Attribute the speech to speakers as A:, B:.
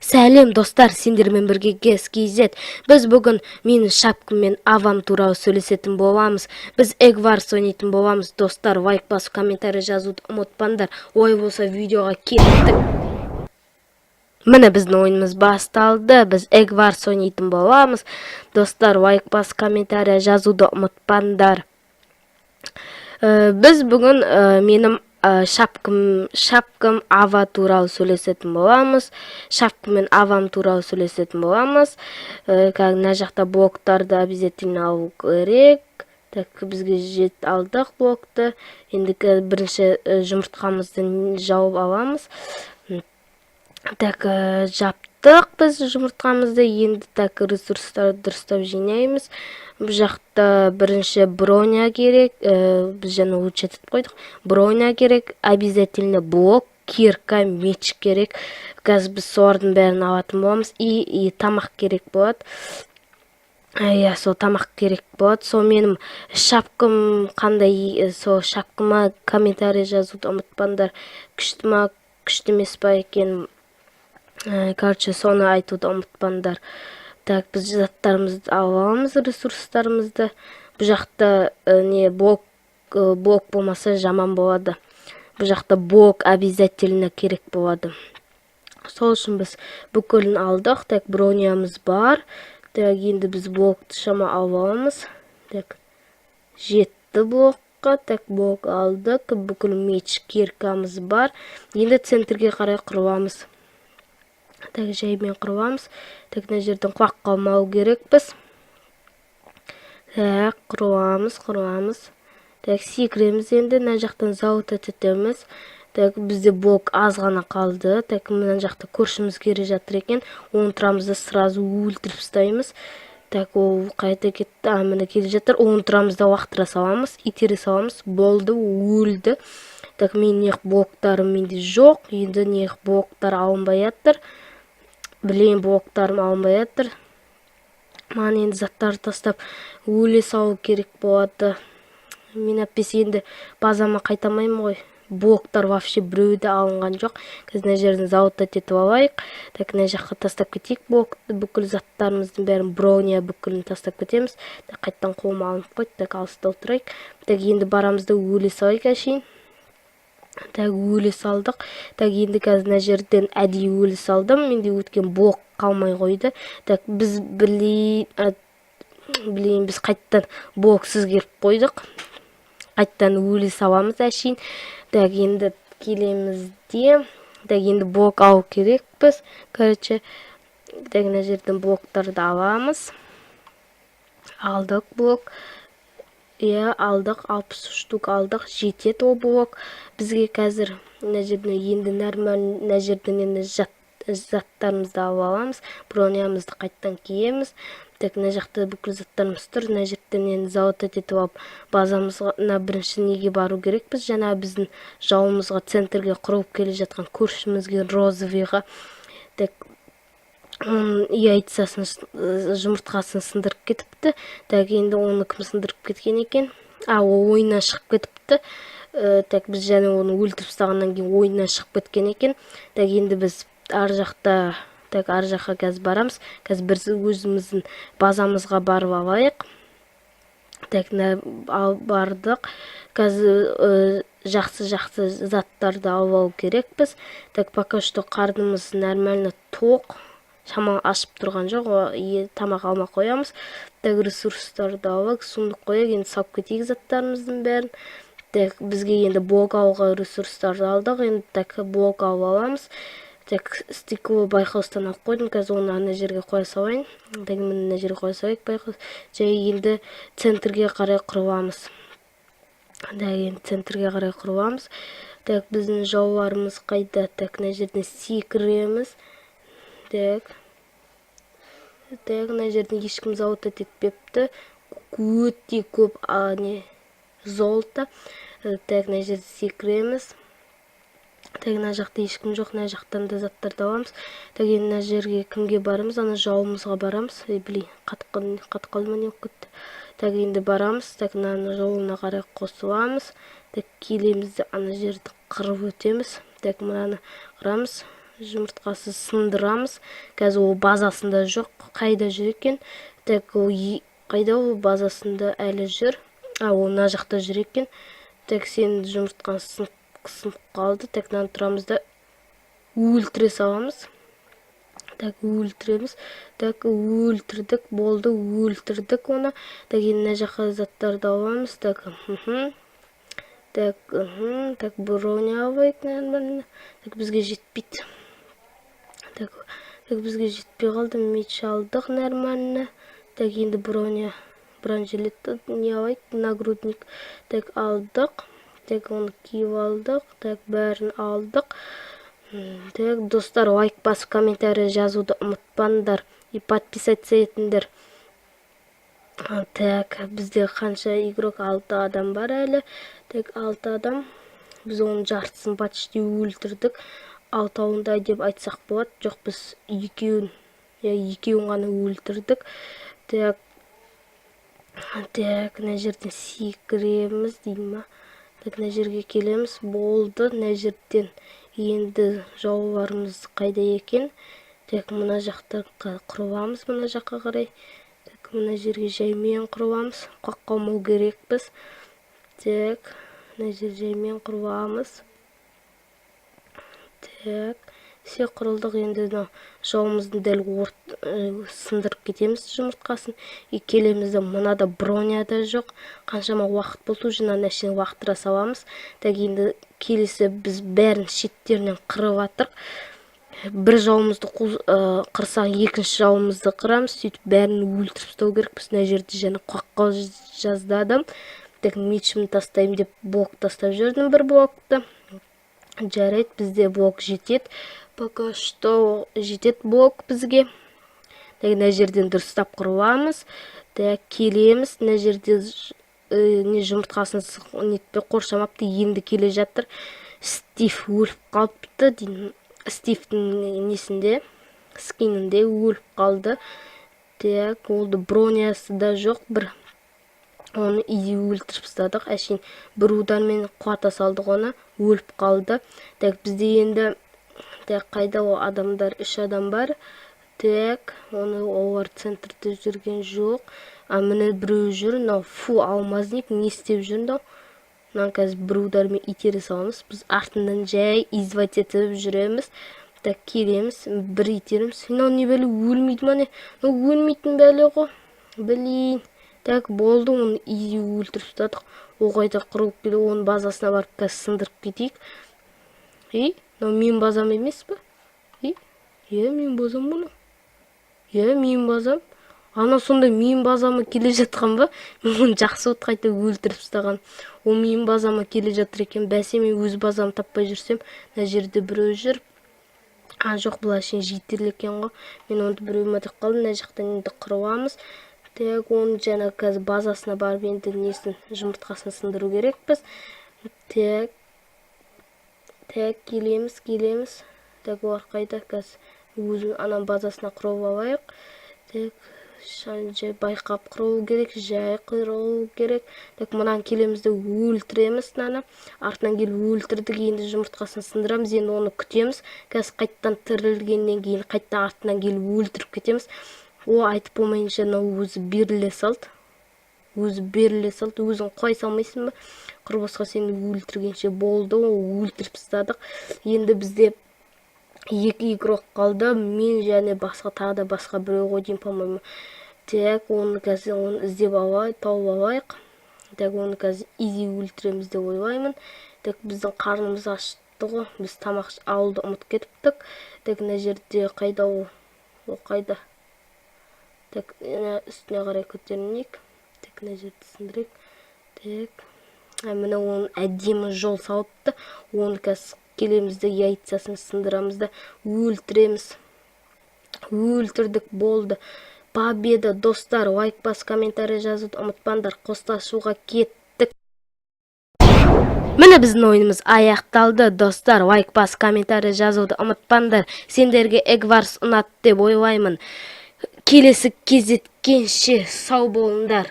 A: Сәлем, достар! Сендермен бірге Гес KZ. Біз бүгін менің шапкам мен авам туралы сөйлесетін боламыз. Біз Эгварс ойнайтын боламыз. Достар, лайк басып, комментарий жазуды ұмытпаңдар. Ой болса, видеоға кеттік. Міне, біздің ойынымыз басталды. Біз Эгварс ойнайтын боламыз. Достар, лайк басып, комментарий жазуды ұмытпаңдар. Біз бүгін менің шапкам ава туралы сөйлесетін боламыз. Шапкам мен авам туралы сөйлесетін боламыз. Қазір мына жақта блоктарды обязательно алу керек. Так, бізге жет алдық блокты. Енді бірінші жұмыртқамызды жауып аламыз. Так, жаптық біз жұмыртқамызды. Енді, так, ресурстарды дұрыстап жинаймыз. Бұл жақта бірінші броня керек. Біз жаңа улучшать етіп қойдық. Броня керек, обязательно блок, кирка, меч керек. Қазір біз солардың бәрін алатын боламыз. И тамақ керек болады. Иә, сол тамақ керек болады. Сол менің шапкам қандай, сол шапкама комментарий жазуды ұмытпаңдар. Күшті ма, күшті емес па екен? Короче, соны айтуды ұмытпаңдар. Так, біз заттарымызды алып аламыз, ресурстарымызды. Бұл жақта не блок, блок болмаса, жаман болады. Бұл жақта блок обязательно керек болады. Сол үшін біз бүкілін алдық. Так, бронямыз бар. Так, енді біз блокты шама алып аламыз. Так, жетті блокқа. Так, блок алдық. Бүкіл меч, киркамыз бар. Енді центрге қарай құрыламыз. Так, жаймен құрыламыз. Так, мына жерден құлап қалмау керекпіз. Так, құрыламыз, құрыламыз. Так, секіреміз. Енді мына жақтан залутать етеміз. Так, бізде блок аз ғана қалды. Так, мына жақта көршіміз келе жатыр екен. Оны тұрамыз да, сразу өлтіріп тастаймыз. Так, ол қайда кетті? А, міне, келе жатыр. Оны тұрамыз да, лақтыра саламыз, итере саламыз. Болды, өлді. Так, менің неғып блоктарым менде жоқ? Енді неғып блоктар алынбай жатыр? Блин, блоктарым алынбай жатыр. Маған енді заттарды тастап өле салу керек болады. Мен әйтпесе енді базама қайта алмаймын ғой. Блоктар вообще біреуі де алынған жоқ. Қазір мына жерден залутать етіп алайық. Так, мына жаққа тастап кетейік блокты, бүкіл заттарымыздың бәрін, броня, бүкілін тастап кетеміз. Так, қайтадан қолыма алынып қойды. Так, алыста отырайық. Так, енді барамыз да, өле салайық әшейін. Так, өле салдық. Так, енді қазір мына жерден әдейі өле салдым, менде өткен блок қалмай қойды. Так, біз, блин, блин, біз қайтадан блоксыз келіп қойдық. Қайтадан өле саламыз әшейін. Так, енді келеміз де, так, енді блок алу керекпіз, короче. Так, мына жерден блоктарды аламыз. Алдық блок, иә, алдық. 60 штук алдық, жетеді ол блок бізге. Қазір мына жерден енді нормально, мына жерден енді заттарымызды алып аламыз, бронямызды қайтадан киеміз. Так, мына жақта бүкіл заттарымыз тұр. Мына жерден енді залутать етіп алып, базамызға, мына бірінші неге бару керекпіз? Жаңа біздің жауымызға, центрге құрылып келе жатқан көршімізге, розовыйға. Так, оның яйцасын, жұмыртқасын сындырып кетіпті. Так, енді оны кім сындырып кеткен екен? А, ол ойыннан шығып кетіпті. Так, біз және оны өлтіріп тастағаннан кейін ойыннан шығып кеткен екен. Так, енді біз ар жақта, так, ар жаққа қазір барамыз. Қазір біз өзіміздің базамызға барып алайық. Так, мына ал бардық. Қазір жақсы жақсы заттарды алып алу керекпіз. Так, пока что қарнымыз нормально тоқ, шамалы ашып тұрған жоқ. Тамақ алмай қоямыз. Так, ресурстарды алып, сундук қояйық. Енді салып кетейік заттарымыздың бәрін. Так, бізге енді блок алуға ресурстарды алдық. Енді, так, блок алып аламыз. Так, стекло байқаустан алып қойдым. Қазір оны ана жерге қоя салайын. Так, міне, мына жерге қоя салайық байқаус. Жай енді центрге қарай құрыламыз. Так, енді центрге қарай құрыламыз. Так, біздің жауларымыз қайда? Так, мына жерден секіреміз. Так, так, мына жерден ешкім залутать етпепті. Өте көп не золото. Так, мына жерде секіреміз. Так, мына жақта ешкім жоқ. Мына жақтан да заттарды аламыз. Так, енді мына жерге кімге барамыз? Ана жауымызға барамыз. Ей, блин, қатып қалды ма, не болып кетті? Так, енді барамыз. Так, мынаның жолына қарай қосыламыз. Так, келеміз де, ана жерді қырып өтеміз. Так, мынаны қырамыз. Жұмыртқасы сындырамыз. Қазір ол базасында жоқ, қайда жүр екен? Так, ол қайда? Ол базасында әлі жүр. А, ол мына жақта жүр екен. Так, сенің жұмыртқаң сынып қалды. Так, мынаны тұрамыз да, өлтіре саламыз. Так, өлтіреміз. Так, өлтірдік, болды, өлтірдік оны. Так, енді мына жаққа заттарды аламыз. Так, так, так, броня алайық, наверное. Так, бізге жетпейді. Так, так, бізге жетпей қалды. Меч алдық, нормально. Так, енді броня, бронежилетті не алайық, нагрудник. Так, алдық. Так, оны киіп алдық. Так, бәрін алдық. Так, достар, лайк басып, комментарий жазуды ұмытпаңдар и подписаться етіңдер. Так, бізде қанша игрок? Алты адам бар әлі. Так, алты адам. Біз оның жартысын почти өлтірдік, алтауындай деп айтсақ болады. Жоқ, біз екеуін, иә, екеуін ғана өлтірдік. Так, так, мына жерден секіреміз дейді ма? Так, мына жерге келеміз, болды. Мына жерден енді жауларымыз қайда екен? Так, мына жақта құрыламыз, мына жаққа қарай. Так, мына жерге жаймен құрыламыз, құлап қалмау керекпіз. Так, мына жер жаймен құрыламыз. Так, все, құрылдық. Енді мынау жауымыздың дәл сындырып кетеміз жұмыртқасын и келеміз де. Мынада броня да жоқ. Қаншама уақыт болды уже, мына нәрсені лақтыра саламыз. Так, енді келесі біз бәрін шеттерінен қырып жатырық. Бір жауымызды қырсаң, екінші жауымызды қырамыз. Сөйтіп бәрін өлтіріп тастау керекпіз. Мына жерде және құлаққа жаздадым. Так, мечімді тастаймын деп, блок тастап жібердім, бір блокты. Жарайды, бізде блок жетеді, пока что жетеді блок бізге. Так, мына жерден дұрыстап құрыламыз. Так, келеміз. Мына жерде не, жұмыртқасын нетпей қоршамапты, енді келе жатыр. Стив өліп қалыпты деймін, Стивтің несінде, скинінде өліп қалды. Так, ол бронясы да жоқ бір. Оны изи өлтіріп тастадық, әшейін бір удармен құлата салдық оны, өліп қалды. Так, бізде енді, так, қайда ол адамдар? Үш адам бар. Так, оны олар центрде жүрген жоқ. А, міне, біреу жүр. Мынау, фу, алмазник не істеп жүр мынау? Мынаны қазір бір удармен итере саламыз. Біз артынан жай издевать етіп жүреміз. Так, келеміз, бір итереміз. Мынау не бәле, өлмейді ма, не? Мынау өлмейтін бәле ғой, блин. Так, болды, оны изи өлтіріп тастадық. Ол қайта құрылып келді. Оның базасына барып, қазір сындырып кетейік. Ей, мынау менің базам емес па? Ей, иә, менің базам ғой мынау. Иә, менің базам ана. Сонда менің базама келе жатқан ба? Мен оны жақсы болды қайта өлтіріп тастаған. Ол менің базама келе жатыр екен. Бәсе, мен өз базамды таппай жүрсем. Мына жерде біреу жүр. А, жоқ, бұл әшейін житель екен ғой. Мен оны біреу ма деп қалдым. Мына жақтан енді қырыламыз. Так, оны жаңа қазір базасына барып, енді несін, жұмыртқасын сындыру керекпіз. Так, так, келеміз, келеміз. Так, олар қайда? Қазір өзім ананың базасына құрып алайық. Так, жай байқап құру керек, жай құру керек. Так, мынаны келеміз де, өлтіреміз мынаны. Артынан келіп өлтірдік. Енді жұмыртқасын сындырамыз. Енді оны күтеміз. Қазір қайтадан тірілгеннен кейін қайта артынан келіп өлтіріп кетеміз. О, айтып болмайынша мынау өзі беріле салды, өзі беріле салды. Өзің қоя салмайсың ба? Құр босқа сені өлтіргенше. Болды, өлтіріп тастадық. Енді бізде екі игрок қалды: мен және басқа, тағы да басқа біреу ғой деймін, по моему. Так, оны қазір, оны іздеп алайық, тауып алайық. Так, оны қазір изи өлтіреміз деп ойлаймын. Так, біздің қарнымыз ашты ғой, біз тамақ алуды ұмытып кетіптік. Так, мына жерде қайда ол? Ол қайда? Так, үстіне қарай көтерінейік. Так, мына жерді сындырайық. Так, міне, оның әдемі жол салыпты. Оны қазір келеміз де, яйцасын сындырамыз да, өлтіреміз. Өлтірдік, болды, победа! Достар, лайк басып, комментарий жазуды ұмытпаңдар. Қоштасуға кеттік. Міне, біздің ойынымыз аяқталды. Достар, лайк басып, комментарий жазуды ұмытпаңдар. Сендерге Эгварс ұнады деп ойлаймын. Келесі кездескенше сау болыңдар.